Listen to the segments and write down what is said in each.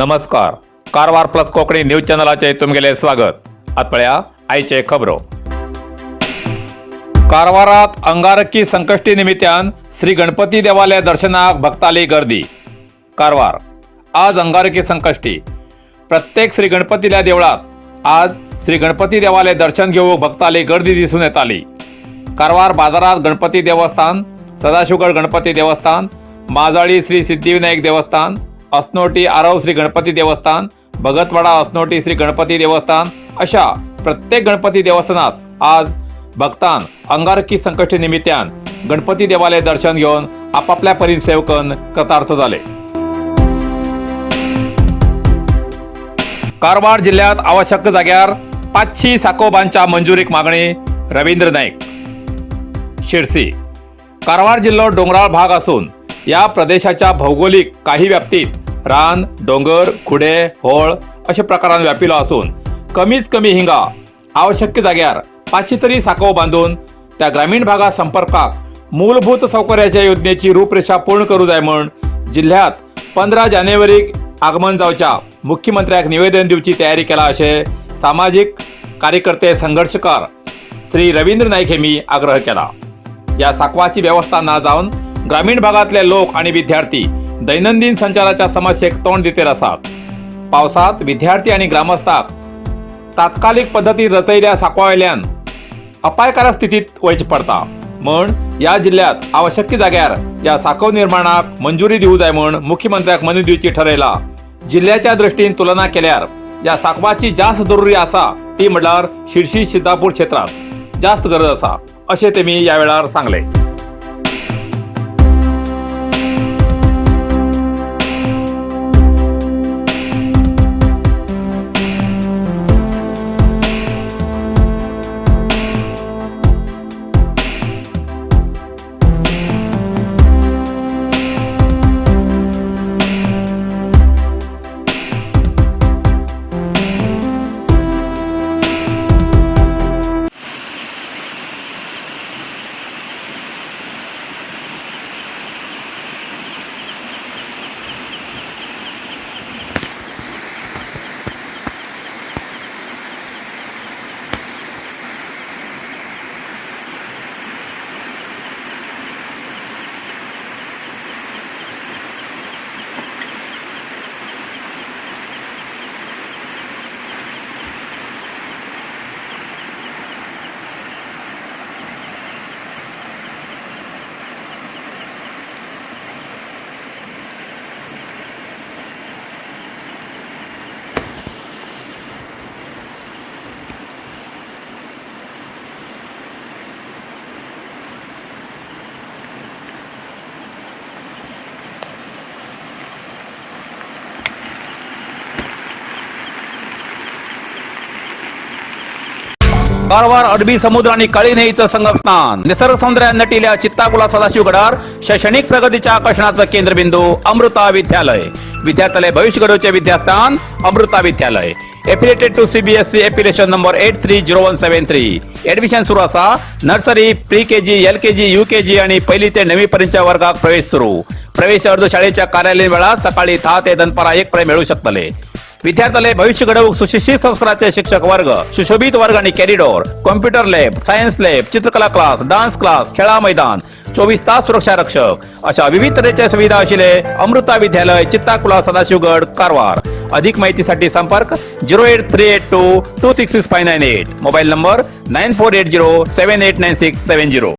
नमस्कार, Karwar plus Konkani news चॅनलाचे तुमगेले स्वागत. आत पळया आयचे खबरो. कारवारात अंगारकी संकश्टी निमित्यान श्री गणपती देवाले दर्शनाक भक्ताली गर्दी. कारवार आज अंगारकी संकश्टी. प्रत्येक श्री गणपतील्या देवळात आज श्री गणपती देवाले दर्शन घेवंक भक्ताली गर्दी दिसून येताली. कारवार बाजारात गणपती देवस्थान, सदाशिवगड गणपती देवस्थान, माजाळी श्री सिद्धिविनायक देवस्थान, असनोटी आरव श्री गणपती देवस्थान, भगतवाडा असनोटी श्री गणपती देवस्थान अशा प्रत्येक गणपती देवस्थानात आज भक्तान अंगारकी संकष्टी निमित्तान गणपती देवाले दर्शन घेवन आपापल्या परीन सेवकन कृतार्थ झाले. कारवार जिल्ह्यात आवश्यक जाग्यार 500 साकोबांच्या मंजुरीक मागणी. रवींद्र नाईक, शिरसी. कारवार जिल्हो डोंगराळ भाग असून या प्रदेशाच्या भौगोलिक काही व्याप्तीत रान, डोंगर, खुडे, होळ अशा प्रकारान व्यापिलो असून कमीच कमी हिंगा आवश्यक जाग्यार 500 तरी साकोव बांधून त्या ग्रामीण भागात संपर्काक मूलभूत सौकर्याच्या योजनेची रूपरेषा पूर्ण करू जाय म्हण जिल्ह्यात 15 जानेवारीक आगमन जावच्या मुख्यमंत्र्याक निवेदन दिवची तयारी केला, असे सामाजिक कार्यकर्ते संघर्षकार श्री रवींद्र नाईक यांनी आग्रह केला. या साकवाची व्यवस्था ना जावन ग्रामीण भागातले लोक आणि विद्यार्थी दैनंदिन संचाराच्या समस्येक तोंड दितेर आसात. पावसात विद्यार्थी आणि ग्रामस्थाक तात्कालिक पद्धतीत रचयिल्ल्या साकवावेल्यान अपायकारक स्थितीत वयचें पडता म्हण या जिल्ह्यात आवश्यक जाग्यार या साकव निर्माणाक मंजुरी दिवू जाय म्हण मुख्यमंत्र्याक मनी दिवची ठरयला. जिल्ह्याच्या दृष्टीन तुलना केल्यार या साकवाची जास्त जरुरी आसा ती म्हणल्यार शिरशी सिद्धापूर क्षेत्रात जास्त गरज आसा, अशें तेमी ह्या वेळार सांगले. कारवार अरबी समुद्र आणि काळी न्हंयेचं संगमस्थान, निसर्ग सौंदर्यात नटिल्या चित्ताकुला सदाशिवगडार शैक्षणिक प्रगतीच्या आकर्षणाचं केंद्रबिंदू अमृता विद्यालय. विद्यार्थ्यालय भविष्य घडवचे विद्यास्थान अमृता विद्यालय. Affiliated to CBSE, affiliation number 830173. Admission सुरू असा. Nursery, pre KG, L K G, U K G आणि पहिली ते नववी पर्यंतच्या वर्गात प्रवेश सुरू. प्रवेश अर्ज शाळेच्या कार्यालयीन वेळात सकाळी 10 ते दनपारा 1 पर्यंत मिळू शकतले. विद्यार्थ्याला भविष्य घडवूक सुशिक्षित संस्काराचे शिक्षक वर्ग, सुशोभित वर्ग आणि corridor, computer lab, science lab, चित्रकला क्लास, डान्स क्लास, खेळा मैदान, 24 तास सुरक्षा रक्षक अशा विविध तऱ्हेच्या सुविधा असलेले अमृता विद्यालय, चित्ताकुला, सदाशिवगड, कारवार. अधिक माहितीसाठी संपर्क 08382266598, mobile number 9480789670.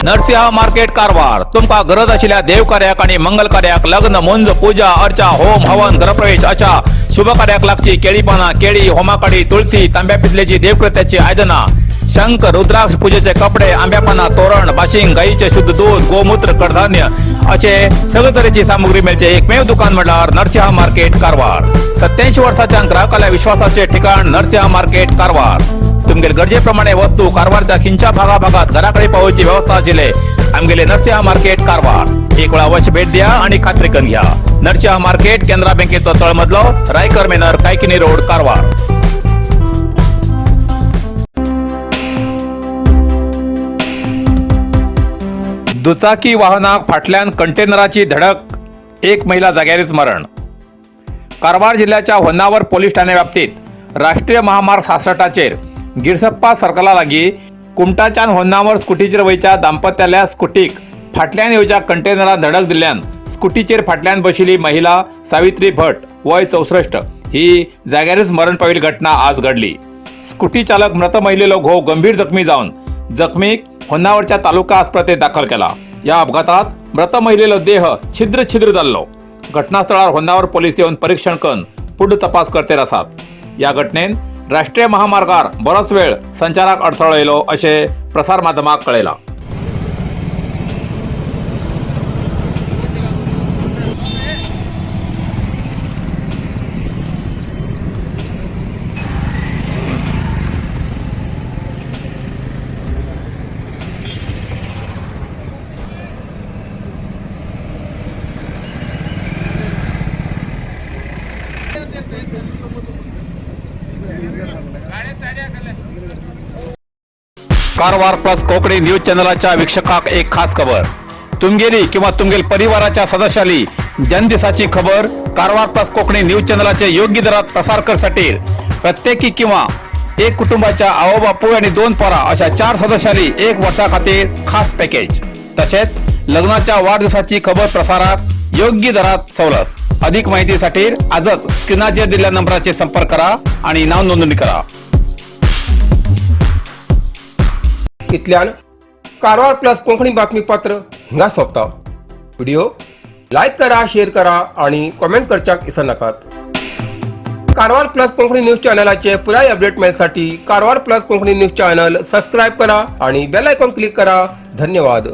Narasimha market Karwar. तुमका गरज आशिल्ल्या देवकार्याक आणि मंगल कार्याक, लग्न, मुंज, पूजा अर्चा, होम हवन, घरप्रवेश अशा शुभ कार्याक लागची केळी पाना, केळी, होमाकाडी, तुळशी, तांब्या पितलेची देवकृत्याची आयदना, शंख, रुद्राक्ष, पूजेचे कपडे, आंब्यापाना तोरण, बाशिंग, गाईचे शुद्ध दूध, गोमूत्र, कडधान्य असे सगळे तऱ्हेची सामुग्री मिळचे एकमेव दुकान म्हटल्यार नरसिंहा मार्केट कारवार. 87 वर्षाच्या ग्राहकाला विश्वासाचे ठिकाण नरसिंहा मार्केट कारवार. तुमगेल गरजेप्रमाणे वस्तू कारवारच्या खिंच्या भागाभागात घराकडे पावची व्यवस्था आशिल्ले आमगेले नरसिंहा मार्केट कारवार. एक वेळा अवश्य भेट द्या आणि खात्री करून घ्या. नरसिंहा मार्केट, केनरा बँकेचो तळमजलो, रायकर मेनर, कायकिनी रोड, कारवार. दुचाकी वाहनाक फाटल्यान कंटेनराची धडक, एक महिला जाग्यारीच मरण. कारवार जिल्ल्याच्या होन्नावर पोलीस ठाणे व्याप्तीत राष्ट्रीय महामार्ग 66चेर गिरसप्पा सर्कला लागीं कुमटाच्यान होन्नावर स्कुटीचेर वयच्या दाम्पत्याल्या स्कुटीक फाटल्यान येवच्या कंटेनरान धडक दिल्ल्यान स्कुटीचेर फाटल्यान बशिल्ली महिला सावित्री भट वय 64 ही जाग्यारच मरण पाविल्ली घटना आज घडली. स्कुटी चालक मृत महिलेलो घोव गंभीर जखमी जावन जखमीक होन्नावरच्या तालुका आस्पत्रेत दाखल केला. या अपघातात मृत महिलेलो देह छिद्र छिद्र जाल्लो. घटनास्थळार होन्नावर पोलीस येवन परीक्षण करून फुडलो तपास करतेर आसात. या घटनेन राष्ट्रीय महामार्गार बरोच वेळ संचाराक अडथळो येयलो अशें प्रसार माध्यमाक कळयलां. कारवार प्लस कोकणी न्यूज चॅनलाच्या वीक्षकाक एक खास खबर. तुमगेली किंवा तुमगेल परिवाराच्या सदस्याली जनदिसाची खबर कारवार प्लस कोकणी न्यूज चॅनलाचे योग्य दरात प्रसार करसाठी प्रत्येकी किंवा एक कुटुंबाच्या आवो बापूय आणि 2 पोरा अशा 4 सदस्याली 1 वर्षा खातीर खास पॅकेज, तसेच लग्नाच्या वाढदिवसाची खबर प्रसारात योग्य दरात सवलत. अधिक माहितीसाठी आजच स्क्रीनाचेर दिलेल्या नंबराचे संपर्क करा आणि नाव नोंदणी करा. इतल्यान कारवार प्लस कोंकणी बातमीपत्र हिंगा सोंपता. व्हिडिओ लायक करा, शेअर करा आणि कॉमेंट करच्याक विसरनाकात. कारवार प्लस कोंकणी न्यूज चॅनलाचे पुराय update मेळसाठी Karwar plus Konkani news channel subscribe करा आणि बेल आयकॉन क्लिक करा. धन्यवाद.